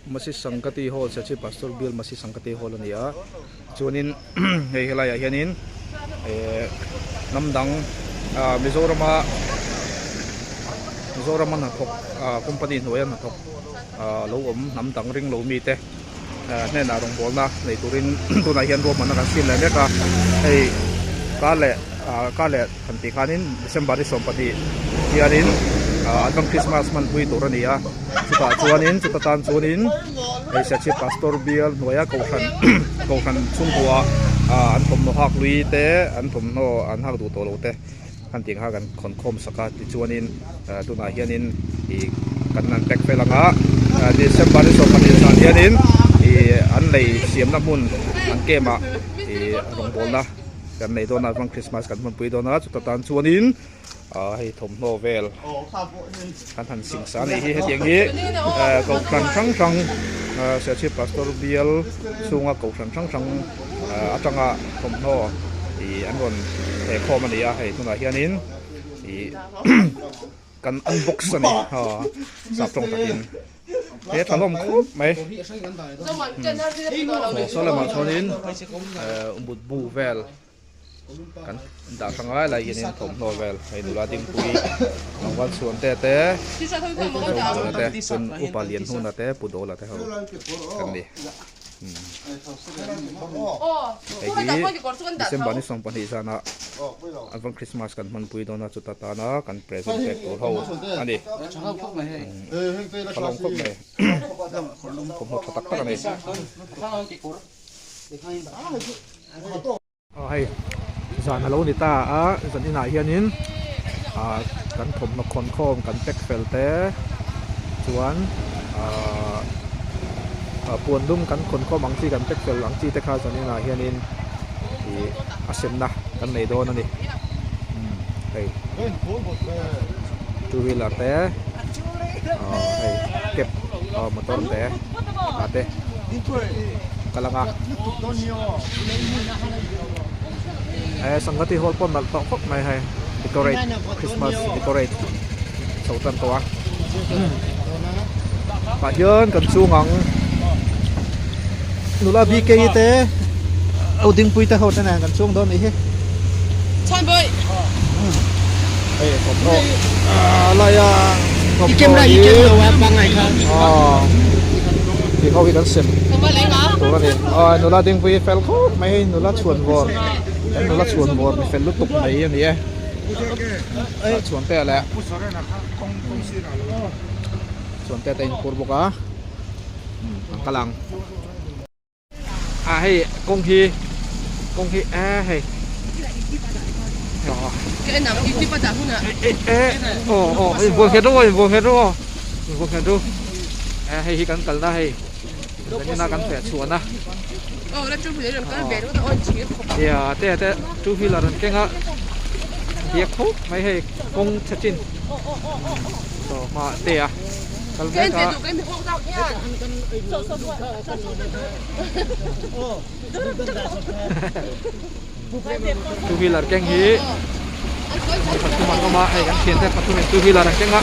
Masi Sangkati Hall Serchhip Pastor Bial Masi Sangkati Hall a ni a chuanin hei helaiah hianin ehh hnam dang ah Mizorama Mizorama hnathawk ah company hnuaia hnathawk ah lo awm hnam dang ring lo mite ah hnenah rawngbawlna nei turin tunah hian ruahmanna kan siam leh mek a hei kar leh ah kar leh han tih khanin December ni 12 hianin ah an rawn Christmas hmanpui tur a ni a chutah chuanin chuta tan chuanin hei Serchhip Pastor bial hnuaia kohhran kohhran chhungkua ah an thawmhnaw hak lui te an thawmhnaw an hak duh tawh lo te han tih kha kan khawn khawm sak a tichuanin ah tunah hianin ih kan han pack fel ang a ah December ni 12 zan hianin ih an lei siamna hmun an camp ah ih rawngbawlna kan nei dawn a chuan Christmas kan hmanpui dawn a chuta tan chuanin ah hei thawmhnaw vel kan han sing sa anih hi hetiang hi eh kohhran hrang hrang ah Serchhip Pastor bial chhunga kohhran hrang hrang ah atanga thawmhnaw ih an rawn theh khawm a ni a hei tunah hianin ih kan unbox a ni aw sap tawng takin he tha hlawm khawp mai saw lamah chuanin eh mutbu vel kan dah tha ngai lai hianin thawmhnaw vel hei nula dingpui tlangval chhuan te te zawngchawna te chuan upa lian hnuna te pu dawla te ho kan ni. Hei hi December ni 12 zana Advent Christmas kan hmanpui dawn a chuta tana kan present pek tur ho a ni. Tha lawm khawp mai. Thawmhnaw tha tak tak a ni. Aw hei zan a lo ni ta a zan inah hianin ah kan thawmhnaw khawn khawm kan pack fel te chuan ah puan dum kan khawn khawm ang chi kan pack fel ang chi te kha zan inah hianin ih a semna kan nei dawn a ni hei two wheeler te aw hei cab aw motor te ah te. Ka lang a eh sangha tih hall pawh nalh tawh khawp mai hei decorate christmas decorate chho tan tawh a tah hian kan chung ang nula bk te au dingpui te ho te nen kan chung dawn anih hi hei thawmhnaw ah laia thawmhnaw hi aw. Tih ho hi kan sem tur a ni aw nula dingpui hi fel khawp mai hei nula chhuan vawr kan nula chhuan vawr mi fel lutuk mai a ni e chhuan te leh chhuan te te a inphur bawk a an kal ang. Ah hei kawng hi kawng hi e hei aw aw inbual nghet ru inbual nghet ru aw inbual nghet ru e hei hi kan kalna hei zanin a kan feh chhuan a ia te te two wheeler an keng a biak khawp mai hei kawng chhe chin saw hmaah te a kal mek a. Two wheeler keng hi pathum an awm a hei kan thiante pathum in two wheeler an keng a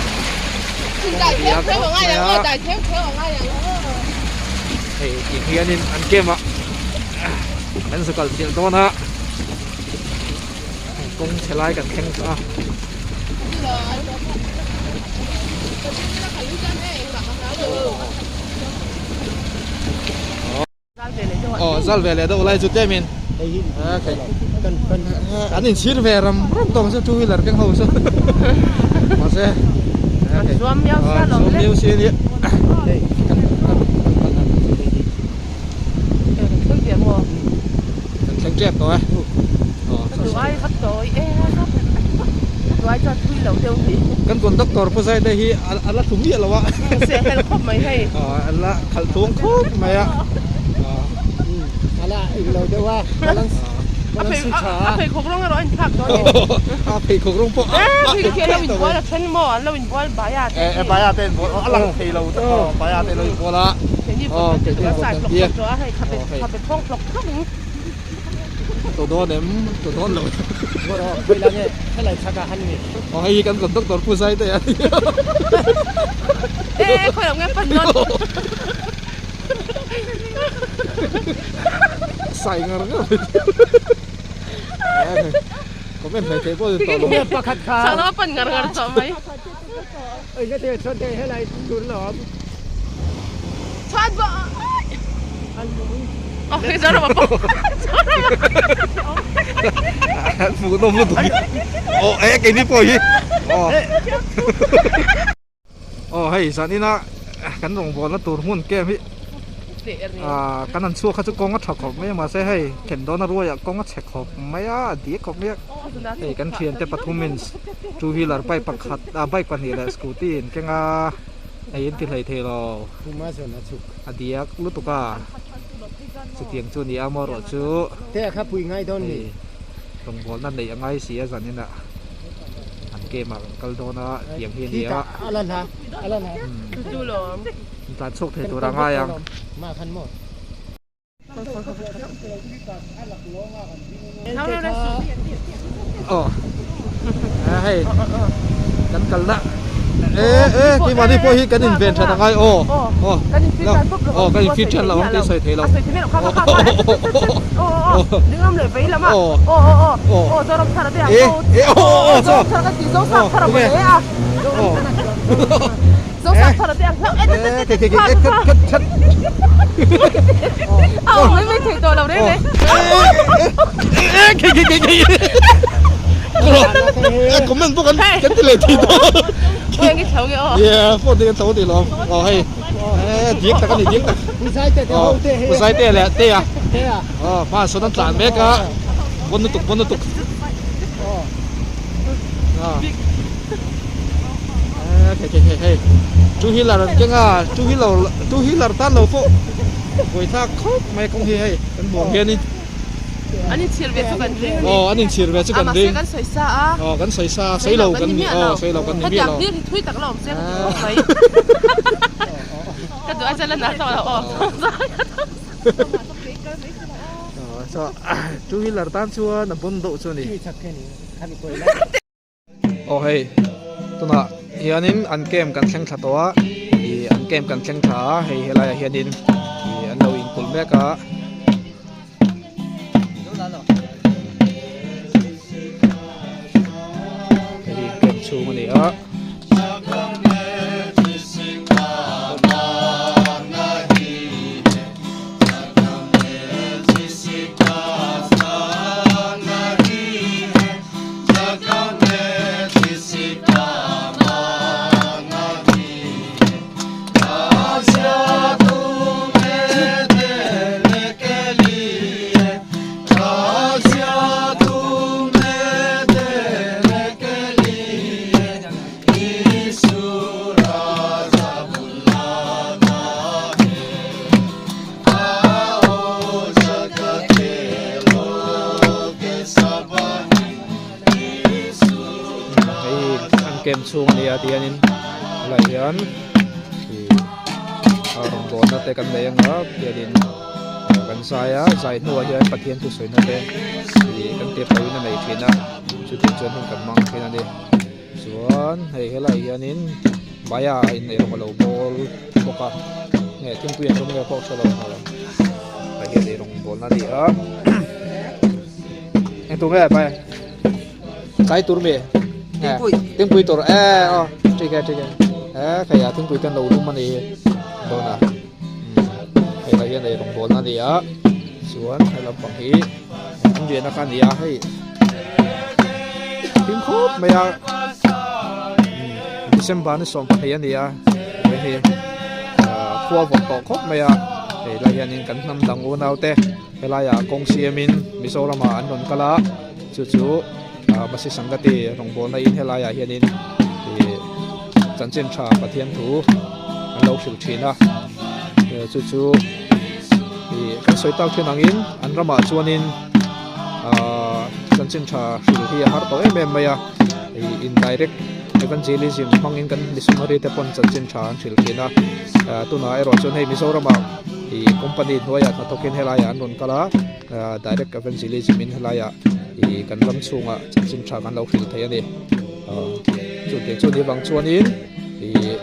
hei tih hianin an game a an zu kal chilh dawn a kawng chhe lai kan thleng tawh a. Aw zal ve leh deuh lai chu tlemin an inchhir ve ram ram tawng chu two wheeler keng ho chu mahse zuam miau si a nia kan thleng tep tawh e. Kan conductor pu Zaite hi a la thlu miah lo a. A la khalh thung khawp mai a. A la eng lo deuh a. A pheikhawk rawng erawh a inthlak dawn e. A pheikhawk rawng pawh a inbual a then maw an lo inbual bai a te e bai a te inbual a lang thei lo bai a te lo inbual a. Keini pawh kan sai hlawk hlawk tawh a hei khabe thawng hlawk hlawk in. To dawn em to dawn lo. Aw hei hi kan conductor pu Zaite a ni. E khawi lo nge pan dawn. Sai ngar ngar mai. Comment mai thei pawh ni tawh lo. Pakhat kha. Chak lama pan ngar ngar tawh mai. Oi ka thei chuan thei helai tur lo awm. Chhuat bawh. Oh, hei Zorama pawh. Zorama. Hmuhnawm lutuk hi. Oh, eh keini pawh hi. Oh. Aw hei zanina kan rawngbawlna tur hmun camp hi ah kan han chhuak kha chu kawng a tha khawp mai a mahse hei thlen dawna ruaiah kawng a chhe khawp mai a a diak khawp mai a hei kan thiante pathumin two wheeler bike pakhat ah bike pahnih leh scooty in keng a hei in ti hlei thei lo a diak lutuk a chutiang chu a ni a amaherawh chu hei rawngbawlna neih a ngai si a zaninah. An game ah kan kal dawn a tiang hi a ni a tlan chhuak thei tur a ngai ang. Aw hei kan kal na e e keimahni pawh hi kan inven that a ngai aw aw aw kan in fit that lo ang tih sawi thei lo. Comment pawh kan kan ti leh thei dawn phone te kan chho tih lawm aw hei diak tak a ni diak tak Uzaite leh Tea aw hma sawn an tlan mek a bon lutuk bon lutuk hei hei hei hei two wheeler an keng a two wheeler two wheeler tan lo pawh buaithlak khawp mai kawng hi hei kan hmuh ang hianin an inchhir ve chu kan ring aw an inchhir ve chu kan ring mahse kan sawi sa a aw kan sawi sa a sawi lo kan ni aw sawi lo kan ni miah lo hetiang hlir hi thui tak la awm se ka ti khawp mai. Ka duh a chal a nal tawh lo aw. Two wheeler tan chuan a bon deuh chu a ni. Aw hei tunah hianin an camp kan thleng thla tawh a ih an camp kan thleng thla a hei helaiah hianin ih an lo inkulh mek a. Hei hi camp chhung a ni a. Hei an camp chhung a ni a tihianin helaiah hian ih a rawngbawlna te kan nei anga tihianin kan zai a zai hnuah hian Pathian thusawina te ih kan tirh loin a nei thin a chutih chuan hun kan hmang thin a ni chuan hei helaiah hianin Maya in eirawng a lo bawl bawk a nge thingpui an rawng nge pawh hre lo hei hian eirawng bawlna a ni a eng tur nge pai tlai tur mi Thingpui. Thingpui tur e aw thik e thik e he khai ah thingpui te an lo lum a ni dawn a hei lah hian eirawng bawlna a ni a chuan he lampang hi an riahna kha a ni a hei thim khawp mai a December ni 12 a ni a hei hi ah khua vawt tawh khawp mai a hei lai hianin kan hnam dang unau te helaiah kawng siamin Mizoram ah an rawn kal a chu chu ah Basi Sangati rawngbawlna in helaiah hianin ih chanchin tha Pathian thu an lo hrilh thin a chu chu ih kan sawi tak thin angin an ramah chuanin ah chanchin tha hrilh hi a har tawh em em mai a ih indirect evangelism hmangin kan missionary te pawn chanchin tha an hrilh thin a ah tunah erawh chuan hei Mizoramah ih company hnuaiah hnathawkin helaiah an rawn kal a ah direct evangelism in helaiah ih kan ram chhungah chanchin tha kan lo hrilh thei a ni ah chutiang chu ni vang chuanin ih.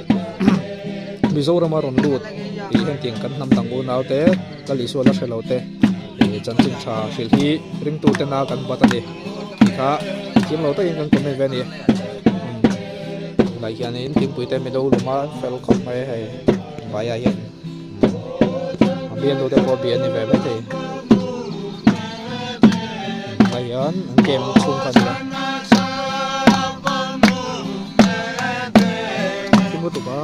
Mizorama rawn lut ih hengtiang kan hnam dang unau te Lal Isua la hre lo te ih chanchin tha hrilh hi ringtu tena kan bat a ni tih kha thiam lo takin kan comment ve a ni. Tunah hianin thingpui te milo lum a fel khawp mai hei vaiah hian a bialnu te pawh bia a ni ve maithei tunah hian an game chhung kha a ni a. Thim lutuk a.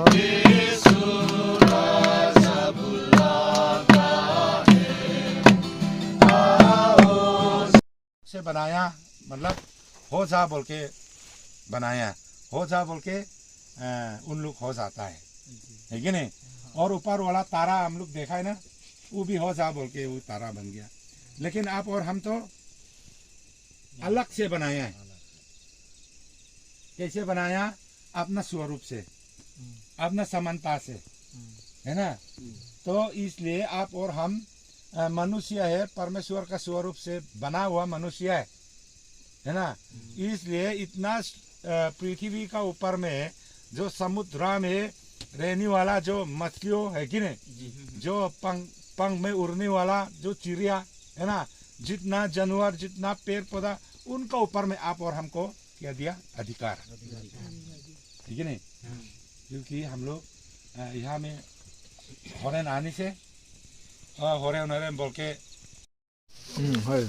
से बनाया मतलब हो जा बोल के बनाया हो जा बोल के उन लोग हो जाता है है कि नहीं और ऊपर वाला तारा हम लोग देखा है ना वो भी हो जा बोल के वो तारा बन गया लेकिन आप और हम तो अलग से बनाया है कैसे बनाया अपना स्वरूप से अपना समानता से है ना तो इसलिए आप और हम मनुष्य है परमेश्वर का स्वरूप से बना हुआ मनुष्य है है ना इसलिए इतना पृथ्वी का ऊपर में जो समुद्र में रहने वाला जो मछलियों है कि नहीं जो पंख पंख में उड़ने वाला जो चिड़िया है ना जितना जानवर जितना पेड़ पौधा उनका ऊपर में आप और हमको क्या दिया अधिकार ठीक है नहीं क्योंकि हम लोग यहाँ में हॉरेन आने से हॉरेन हॉरेन बोल के Umm hei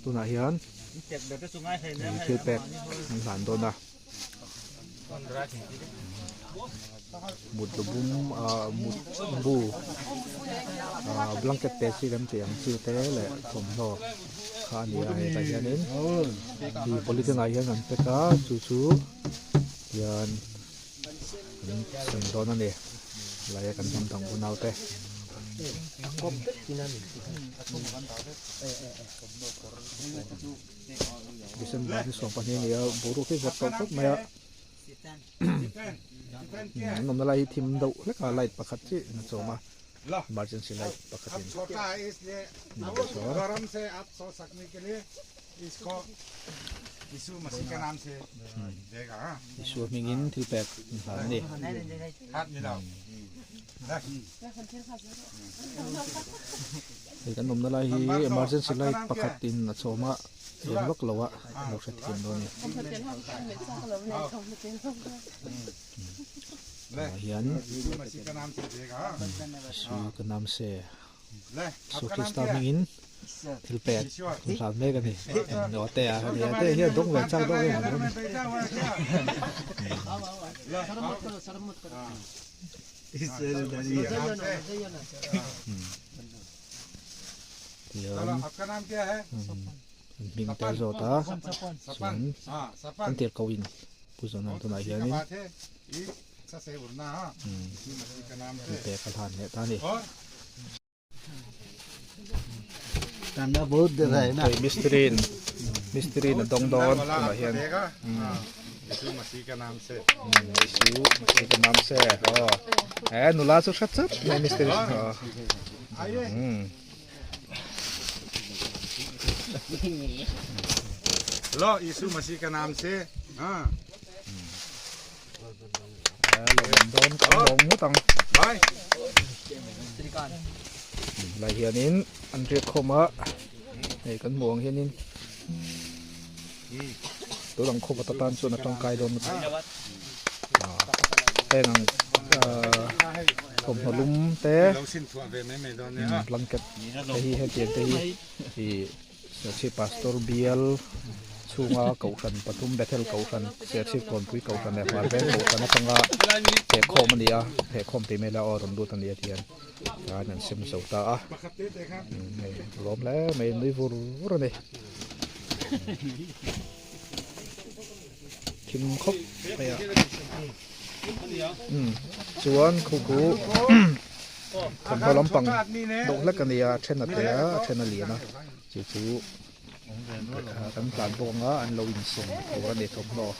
tunah hian thil pek an hlan dawn a mut lubum ah mut bu ah blanket te chi kan tih ang chi te leh thawmhnaw kha a ni a hetah hianin ih polythene ah hian an pack a chu chu hian an sem dawn a ni laia kan hnam dang unau te. December ni 12 a ni a boruak hi vawt tawh khawp mai a an awmna lai hi thim deuh hlek a light pakhat chiah in a chawm a emergency light pakhat in Isua hmingin thil pek an hlan a ni. Hei kan awmna lai hi emergency light pakhat in a chhawm a eng vak lo a lo hrethiam dawn a ni. Tah hian Isu ka nam se. Su Krista hmingin thil pek an hlan mek a ni. Aw te a nia te hian dawng ve chak deuh em em tihian an hming te zawt a chuan an tirh ko in Pu Zawhnan tunah hianin thil pek a hlan leh ta a ni. Hei mistiri in mistiri in a dawng dawn tunah hian Isu Masih ka nam se aw he nula chu hrat chat mai mistiri aw. Lo Isu Masih ka nam se ha. Lawm dawn kan lawm ngawt ang. Lai hianin an riak khawm a hei kan hmuh ang hianin tun ang khawp atan chuan a tangkai dawn lutuk heng ang thawmhnaw lum te blanket te hi hetiang te hi ih Serchhip Pastor bial chhunga kohhran pathum Bethel kohhran Serchhip Kawnpui kohhran leh Hmarveng kohhran atanga thehkhawm a ni a thehkhawm tih mai la aw rawn lut a ni a tihian tlaiin an sem zo ta a hei lawm hle mai nui vur vur a ni thim khawp mai a chuan khu khu thawmhnaw lampang deuh hlek a ni a a then a te a a then a lian a chu chu kan tlan bawk ang a an lo insem tur a ni thawmhnaw.